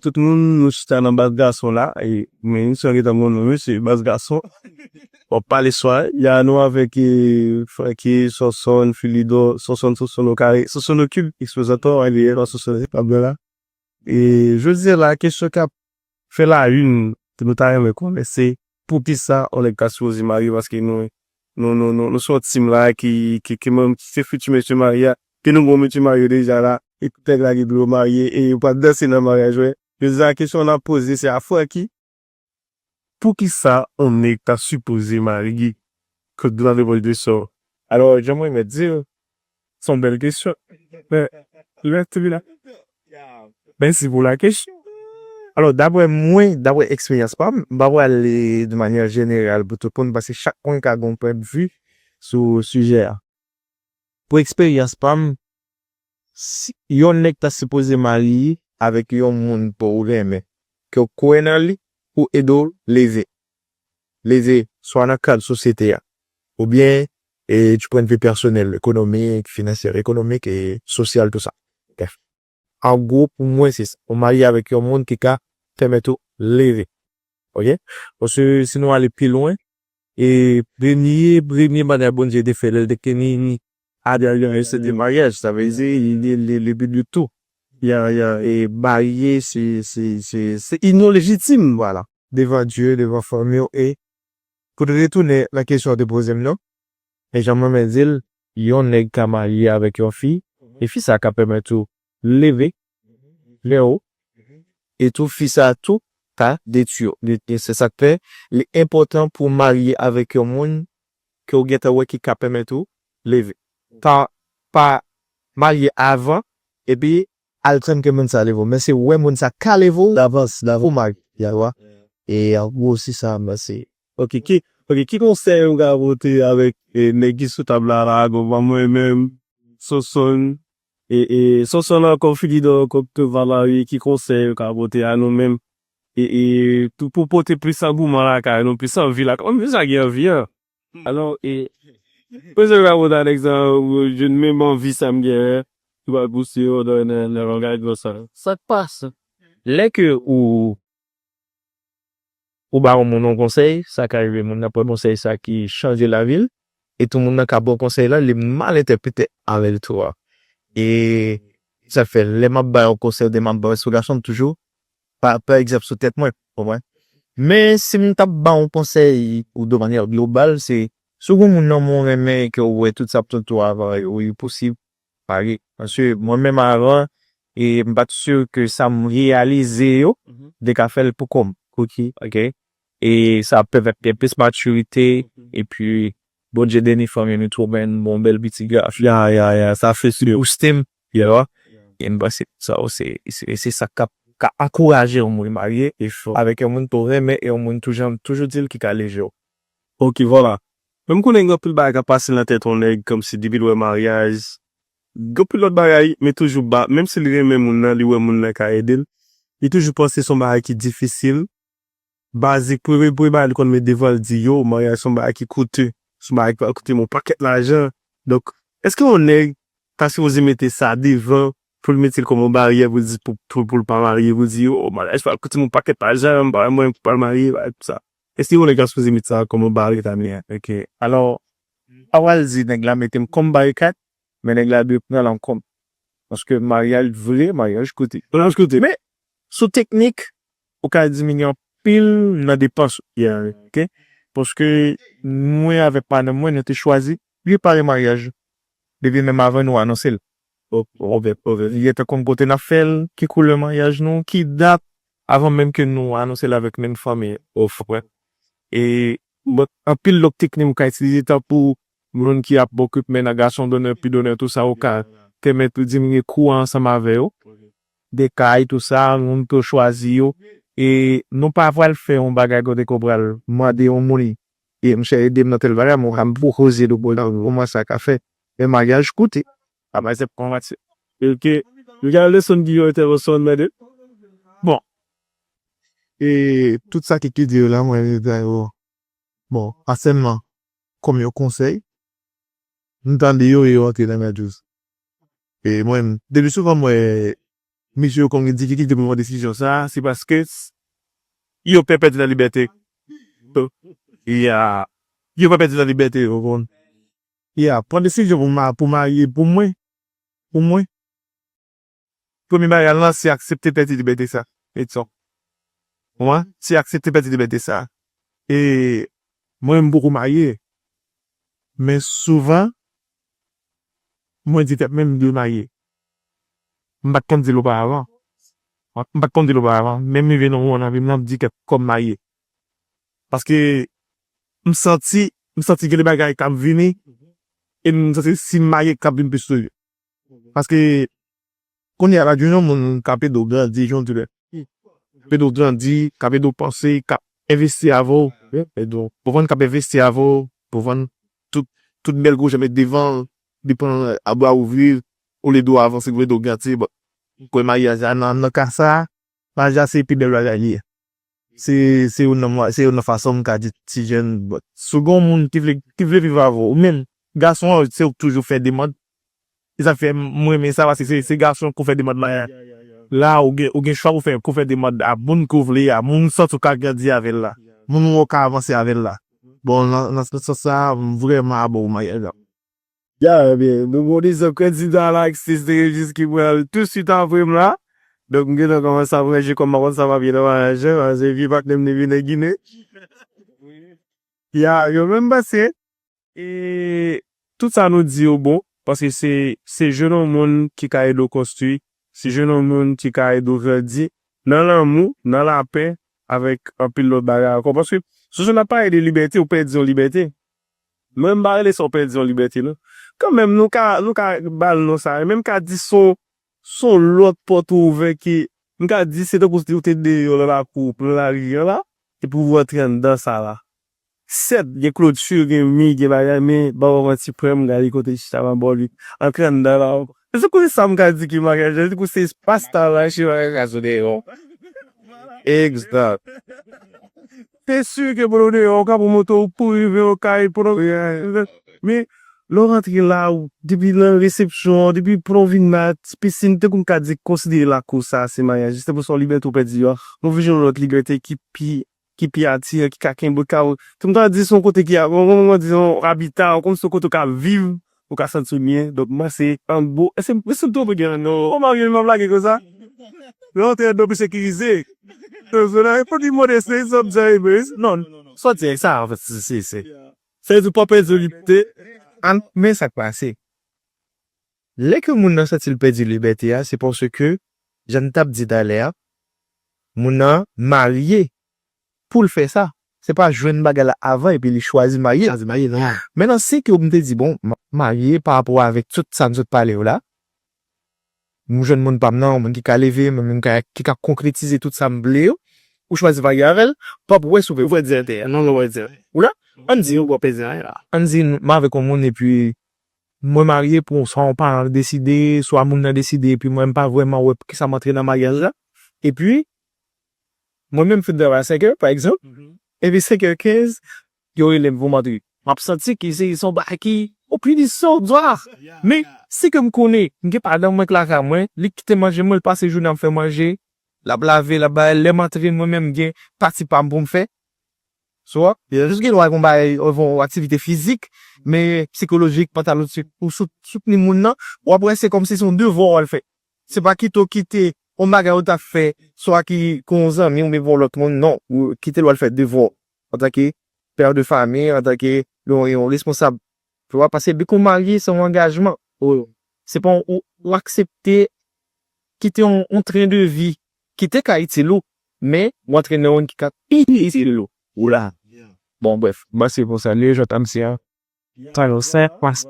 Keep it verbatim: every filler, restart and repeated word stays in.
tout moun, nou chita nan Baz Gason la, e, men, si w gentan konnen, wi, se Baz Gason. W ap pale swa, ya nou avèk, e, Francky, Sonson, Filidor, Sonson, Sonson Okare, Sonson Okib, ekspozator, ann li ye, Sonson Okib, la. E jodi a la, kesyon k ap fè la une, ke nou ta renmen konnen, se poukisa yon nèg ta sipoze marye, paske nou, nou, nou, nou, nou se yon team la ki, ki, ki menm, ki se fiti mesye marye a, ke nou gon mesye marye deja la, e tout nèg la gen dlo marye, e yo pral danse nan maryaj, wè. Jodi a, kesyon n ap poze, se a Francky, poukisa yon nèg ta sipoze marye? Kot de la reponn de sò. Alò, jan mwen mèt di l, se yon bèl kesyon. Men, lè te vin la. Mèsi pou la kesyon. Alò, daprè mwen, daprè eksperyans pa m, m pa pral ale de manyè jeneral pou tout moun, paske chak moun ka gen yon pwennvi sou sijè a. Pou eksperyans pa m, si yon nèg ta sipoze marye avèk yon moun ke w renmen, ke w kwè nan li, pou ede w leve. Leve, swa nan kad sosyete a, oubyen, e, du point de vue pèsonèl, ekonomik, finansyè, ekonomik e sosyal, tou sa. Brèf. An gwo, pou mwen, se sa. Ou marye avèk yon moun ki ka pèmèt ou leve. Oke? Paske si nou ale pi lwen, e premye, premye bagay Bondye te fè, lè l te kre-, ni, ni Adan, se de maryaj, sa vle di, li, li, li, li bi de tou. Ya, ya, e marye, se, se, se, se inyon lejitim, vwala. Devan Dye, devan fanmi w, e pou n retounen nan kesyon w te poze m nan, e jan mwen menm di l, yon nèg ka marye avèk yon fi, e fi sa ka pèmèt ou leve, lè w, e tou fi sa tou ka detwi w. E, e se sa k fè li enpòtan pou w marye avèk yon moun ke w gentan wè ki ka pèmèt ou leve. Pa, pa marye avan, epi al tann ke moun sa leve w. Men se wè moun sa ka leve w davans, davans pou w marye. Ya, w a. E an gwo, se sa, m panse. Ok, ki, ok, ki konsèy ou ka pote avèk, e, nèg ki sou tab la, la, bon, ban mwen menm, Sonson, e, e, Sonson ankò, Filidò ankò, ki te va marye, ki konsèy ou ka pote a nou menm? E, e, tou pou pote plis angouman lakay nou, plis anvi lakay nou, nou deja gen anvi an. Alò, e, konsèy ou ka pote a nèg sa, ou jwenn menm anvi sa m genyen, ki va pouse yo nan, nan, nan langaj konsa. Sa k pase? Lè ke ou ou ba yon moun yon konsèy, sa ka rive moun nan pran konsèy sa ki chanje lavi l, e tou moun nan ka pran konsèy la, li mal entèprete avè l tou a. E sa fè, lè m ap bay yon konsèy, oubyen m ap bay yon ekspligasyon, m toujou, pa, pa egzanp, sou tèt mwen, w konprann? Men si m t ap ba yon konsèy, ou de manyè global, se, si w gen yon moun nan men w renmen, ke w wè tout sa ap tourne tou avan, wi, posib, pare. Paske mwen menm avan, e m pa t si ke sa m reyalize yo, m te ka fè l pou kò m. Ok. Ok. E sa ap pèmèt gen plis matirite, epi Bondye beni fanmi nou tou, men bon bèl pitit gason. Ya, ya, ya, sa fè si booste m, you know. E m panse sa, se, se, se sa k ap, ka ankouraje yon moun marye avèk yon moun tou renmen, e yon moun toujou, toujou di l ki ka leve w. Ok, vwala. Men m konnen gen anpil bagay k ap pase nan tèt yon nèg, kòmsi depi l wè maryaj, gen anpil lòt bagay, men toujou ba, menm si li renmen moun nan, li wè moun nan ka ede l, li toujou panse se yon bagay ki difisil. Bazik, premye, premye bagay li konn met devan l, di, yo, maryaj se yon bagay ki koute, se yon bagay ki pral koute m yon pakèt lajan. Donk, èske yon nèg ta sipoze mete sa devan pou l mete l kòm yon baryè pou l di, pou, pou, pou l pa marye, pou l di, yo, maryaj pral koute m yon pakèt lajan, m pa wè mwen pou pral marye, bagay konsa? Èske yon nèg ta sipoze met sa kòm yon baryè, Daniel? Ok. Alò, m pa pral di nèg la mete m kòm barikad, men nèg la dwe pran l an kont. Paske maryaj vre, maryaj koute. Maryaj koute. Men, sou teknik, ou ka diminye anpil nan depans ou. Yeah. Ok? Paske mwen avèk patnè mwen, nou te chwazi prepare maryaj depi menm avan nou anonse l. Ok, ok. Li gentan konn kote n ap fè l, ki koulè maryaj nou, ki dat, avan menm ke nou anonse l avèk menm fanmi. Ou konprann? E bon, anpil lòt teknik ou ka itilize, tankou moun ki ap ba w koutmen nan gason donè, pi donè, tou sa, ou ka pèmèt ou diminye kou a ansanm avè yo. De kay, tou sa, moun ke w chwazi yo. E nou pa pral fè yon bagay kote ke w pral mande yon moun, e monchè, ede m nan tèl bagay, mwen, m pral pwopoze l pou l, kòman sa ka fè. Men maryaj koute. A pa se konvati. Ok. Nou gen yon leson ki yon entèvansyon mande. Bon. E tout sa ki, ki di yo la, mwen, bon, pa sèlman kòm yon konsèy, m tande yo, yo antre nan mèdjous. E mwen, depi souvan mwen, mesye yo konn gen difikilte pou pran desizyon sa a, se paske s- yo pè pèdi lalibète. Ya. Yo pè pèdi lalibète yo, konn. Ya, pran desizyon pou ma, pou marye, pou mwen, pou mwen, premye bagay lan, se aksepte pèdi libète sa. Edson. Mwen, se aksepte pèdi libète sa. E mwen, m poko marye. Men souvan, mwen di tèt mwen, m dwe marye. M pa t konn di l oparavan. M pa t konn di l oparavan. Men m rive nan moman nan vi m nan, m di tèt kòm marye. Paske m santi, m santi gen de bagay k ap vini, e m santi si m marye, k ap vin plis serye. Paske kounye a la, jwenn yon moun k ap ede w grandi, jan w di lè. K ap ede w grandi, k ap ede w panse, k ap envesti avè w. Ede w. Pou vann k ap envesti avè w, pou vann tout, tout bèl pwojè met devan l, li pran a bra ouvri, olye de w avanse, pou ede w grandi. Bon, kwen maryaj la, nan, nan ka sa, maryaj la se pi bèl bagay li ye. Se, se youn nan mwa-, se youn nan fason m ka di ti jèn, bon, si w gen yon moun ki vle, ki vle viv avè w, ou menm, gason an, se ou k toujou fè demann. E sa k fè m, m renmen sa, paske se, se gason k ou fè demann la. La, ou gen, ou gen chwa pou fè, pou fè demann a moun ke w vle a, moun ou santi w ka grandi avè l la, moun ou wè w ka avanse avè l la. Bon, nan, nan sans sa, m vrèman abò pou maryaj la. Ya, ebyen, nou gon egzanp kandida Alexis de Régis ki pral tout swit apre m la. Donk, m gentan kòmanse ap ranje kò m, m pa konn sa m ap ye nan maryaj la, paske vye patnè m li vin nan Ginen. Ya, yo menm pase. E tout sa nou di yo bon, paske se, se jwenn yon moun ki ka ede w konstwi, se jwenn yon moun ki ka ede w grandi nan lanmou, nan lapè, avèk anpil lòt bagay ankò. Paske, sou jwenn ap pale de libète, ou pèdi yon libète. Mwen, m pa rele sa w pèdi yon libète, non. Kanmenm, nou ka, nou ka ba l non sa. Men m ka di se yon, se yon lòt pòt ou ouvè ki, m ka di se tankou si w te deyò nan lakou, nan lari an la, epi w rantre anndan sa la. Sèt, gen kloti, gen mi, gen bagay, men, ban m manti, pran m gade kote chita m ap bò li. Antre anndan la. Se tankou sa m ka di ki maryaj la, se tankou se espas ta la, chita maryaj la sou deyò. Egzak. Se si ke pandan w deyò, w ka pran moto w pou rive w kay, pandan, men lè w rantre la, ou, depi nan resepsyon an, depi pandan w vin la, ti pisin, te konn ka di, konsidere lakou sa, se maryaj. Se pou sa yon libète w pèdi a. Nou vin jwenn yon lòt libète ki pi, ki pi atiran, ki ka kenbe w, ka, tou m ta di se yon kote ki, bon, bon, bon, dizon, abita, kòm se yon kote w ka viv, ou ka santi w byen. Donk, mwen, se an gwo, e se, e se m twonpe gen non. Kòman w gen m ap lage konsa? Lè w te an do pi sekirize. Nan zòn la, e pou ki modeste, sa m di, men, non, sa w di sa, an fèt, se, se, se. Sa vle di w pa pèdi libète. An, men sa k pase. Lè ke moun nan santi l pèdi libète a, se paske, jan n t ap di talè a, moun nan marye pou l fè sa. Se pa jwenn bagay la avan epi li chwazi marye. Chwazi marye, non. Men nan se ke m te di, bon, m ap marye pa rapò avèk tout sa n sot pale yo la. M jwenn moun pa m nan, yon moun ki ka leve, yon moun ki ka, ki ka konkretize tout sa m vle yo. Ou chwazi marye avè l, p ap wè si w pèdi entè. Non, non, pèdi. Ou la? Ann di, ou pèdi anyen la. Ann di, m avèk yon moun epi mwen marye pou swa yon paran deside, swa moun nan deside, epi mwen m pa vrèman wè poukisa m antre nan maryaj la. Epi, mwen menm fin travay a senk è, pa egzanp, epi senk è kenz, yo rele m pou m antre. M ap santi ke se, se yon bagay ki, o pini sa w dwa. Men, si ke m konnen, m gen padan mwen k lakay mwen, li kite manje mwen, l pase jounen ap fè manje, l ap lave, l ap bay, lè m antre, mwen menm, m gen pati pa m pou m fè. So, jis gen dwa yon bagay, yon aktivite fizik, men sikolojik, mantal, ou sou-, soutni moun nan, w ap wè se kòmsi se yon devwa w al fè. Se pa kite w kite yon bagay ou t ap fè, swa ki kon yon zanmi oubyen pou yon lòt moun, non, ou kite l w al fè devwa w antanke pè de fanmi, antanke yon, yon responsab. Tu vois, paske depi w marye, se yon angajman. Ou, se pa yon, ou, ou aksepte kite yon, yon tren de vi ki te ka itil ou, men w antre nan youn ki ka pi itil ou. Ou la. Bon, brèf, mwen se pou sa, le jan tanm se an. Tan yo senk, pas.